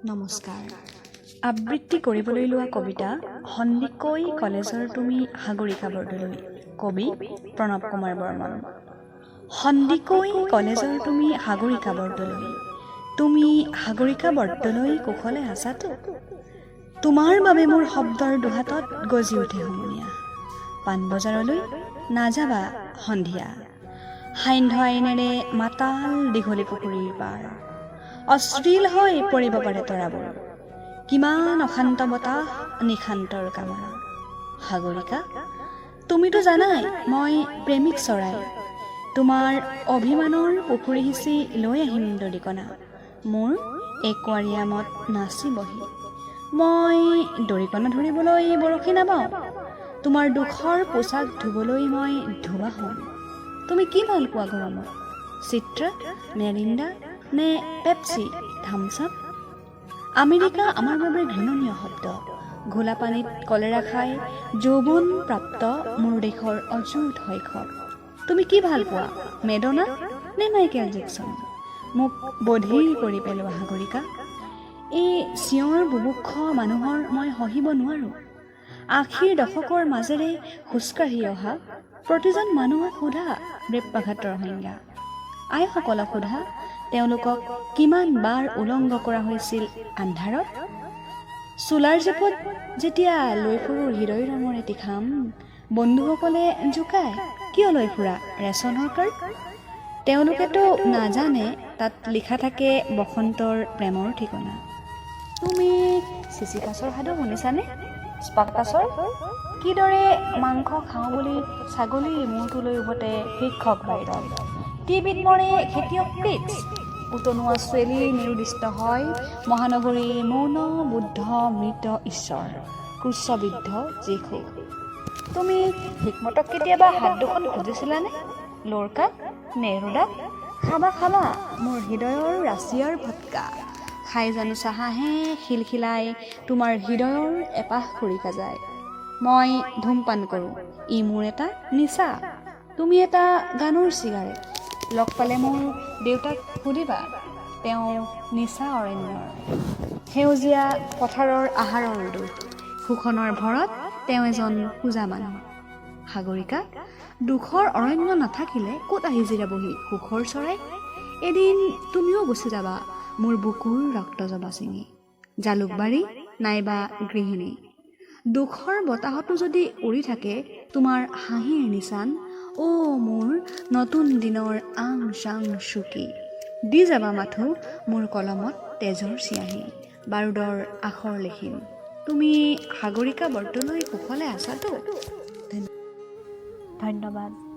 নমস্কাৰ। আবৃত্তি কৰিবলৈ লোৱা কবিতা "সন্দিকৈ কলেজৰ তুমি সাগৰিকা বৰদলৈ", কবি প্ৰণৱ কুমাৰ বৰ্মন। সন্দিকৈ কলেজৰ তুমি সাগৰিকা বৰদলৈ, তুমি সাগৰিকা বৰদলৈ, কুশলে আছাতো? তোমাৰ বাবে মোৰ শব্দৰ দুহাতত গজি উঠে হুমুনিয়া। পাণবজাৰলৈ নাযাবা সন্ধিয়া, সান্ধ্য আইনেৰে মাতাল দীঘলী পুখুৰীৰ পাৰ, অশ্লীল হৈ পৰিব পাৰে তৰাবোৰ। কিমান অশান্ত বতাহ, নিশান্তৰ কামনা। সাগৰিকা, তুমিতো জানাই মই প্ৰেমিক চৰাই। তোমাৰ অভিমানৰ পুখুৰী সিঁচি লৈ আহিম দৰিকণা, মোৰ একুৱাৰিয়ামত নাচিবহি। মই দৰিকণা ধৰিবলৈ বৰশী নাবাওঁ, তোমাৰ দুখৰ পোচাক ধুবলৈ মই ধোবা হ'ম। তুমি কি ভাল পোৱা গৰমত, চিত্ৰা, মেৰিণ্ডা নে পেপচি, থামছ আপ? আমেৰিকা আমাৰ বাবে ঘৃণনীয় শব্দ। ঘোলা পানীত কলেৰা খাই যৌৱন প্ৰাপ্ত মোৰ দেশৰ অযুত শৈশৱ। তুমি কি ভাল পোৱা, মেডনা নে মাইকেল জেকচন? মোক বধিৰ কৰি পেলোৱা সাগৰিকা। এই চিঞৰ বুভুক্ষ মানুহৰ মই সহিব নোৱাৰোঁ। 80ৰ দশকৰ মাজেৰে খোজকাঢ়ি অহা প্ৰতিজন মানুহক সোধা ৰেপ্যাঘাতৰ সংজ্ঞা। আইসকলক সোধা, তেওঁলোকক কিমান বাৰ উলংগ কৰা হৈছিল আন্ধাৰত। চোলাৰ জেপত যেতিয়া লৈ ফুৰোঁ হৃদয় ৰঙৰ এটি খাম, বন্ধুসকলে জোকায়, "কিয় লৈ ফুৰা ৰেচনৰ কাৰ্ড?" তেওঁলোকেতো নাজানে তাত লিখা থাকে বসন্তৰ প্ৰেমৰ ঠিকনা। তুমি চিচিফাছৰ সাধু শুনিছানে? স্পাৰ্টাকাছৰ? কিদৰে মাংস খাওঁ বুলি ছাগলীৰ মূৰটো লৈ উভতে শিক্ষক বাইৰন? টিবিত মৰে খেতিয়ক প্ৰিটছ। উতনুৱা চুৱেলীৰ নিৰুদ্দিষ্ট হয় মহানগৰীৰ মৌন বুদ্ধ, মৃত ঈশ্বৰ, ক্ৰুচবিদ্ধ যীশু। তুমি হিকমতক কেতিয়াবা হাত দুখন খুজিছিলানে? লৰ্কাক, নেৰুডাক? খাবা, খাবা মোৰ হৃদয়ৰ ৰাছিয়াৰ ভটকা। খাই জানো চাহাহে খিলখিলাই তোমাৰ হৃদয়ৰ এপাহ খৰিকা যায়। মই ধূমপান কৰোঁ, ই মোৰ এটা নিচা। তুমি এটা গানৰ চিগাৰেট। লগ পালে মোৰ দেউতাক সুধিবা, তেওঁ নিচা অৰণ্যৰ সেউজীয়া পথাৰৰ আহাৰৰ দূত। শোষণৰ ভৰত তেওঁ এজন কুঁজা মানুহ। সাগৰিকা, দুখৰ অৰণ্য নাথাকিলে ক'ত আহি জিৰাবহি সুখৰ চৰাই? এদিন তুমিও গুচি যাবা মোৰ বুকুৰ ৰক্ত জবা ছিঙি, জালুকবাৰী নাইবা গৃহিণী। দুখৰ বতাহতো যদি উৰি থাকে তোমাৰ হাঁহিৰ নিচান, অ' মোৰ নতুন দিনৰ আং চাং চুকী, দি যাবা মাথো মোৰ কলমত তেজৰ চিয়াঁহী, বাৰুদৰ আখৰ লিখিম। তুমি সাগৰিকা বৰদলৈ, কুশলে আছাতো? ধন্যবাদ।